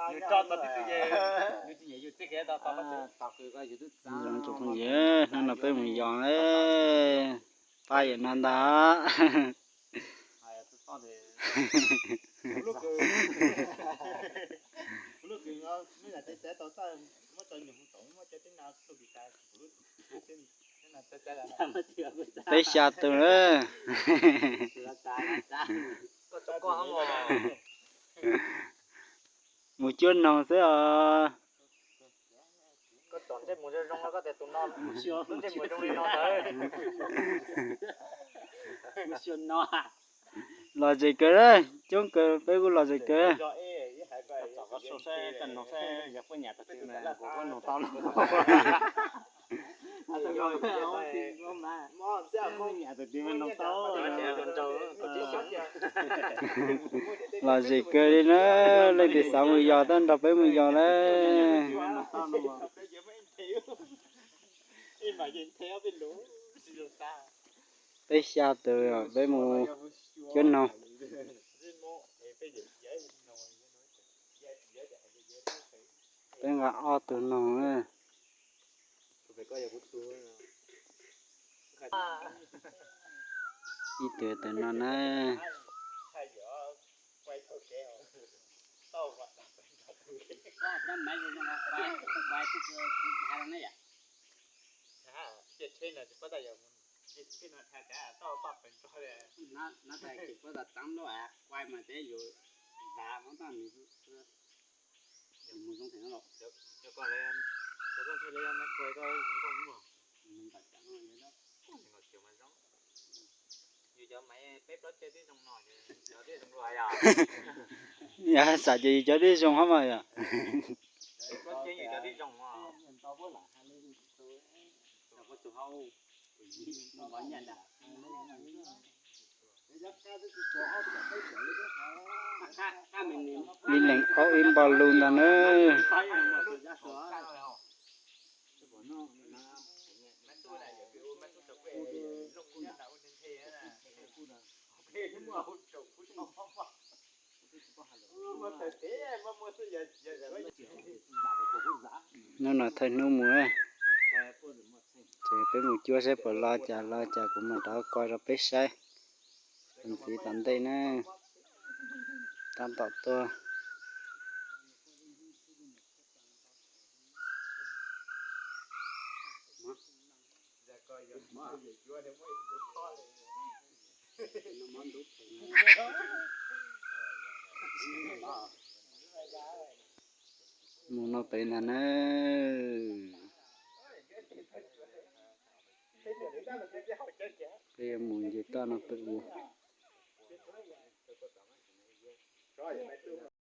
Zoo tsoom phooj ywg, hnub no peb mus yos, pab yawm no ntag. Peb xya tus na. Mus cuab noog xwb os. Lom zem kawg, coob kawg, peb kuj lom zem kawg. Lom zem kawg li na, leej twg xav mus yos tab nrog peb mus yos lawm. Peb xya tus, peb mus cuab noog. Peb nqa ob tug noog na. Ib tug tus no na. Yog xav ces yus cov dib zoo hab mas yom. Ib leeg aub ib npau lug ntag na. Hnub no thawj hnub mus, ces peb mus cuab saib puas lo cas, lo cas kuv mam rov qab rau peb saib. Tus ntxiv tom ntej na, tab tom tuaj. Mus no pem ntag na. Peb yuav mus nce toj no pem mus.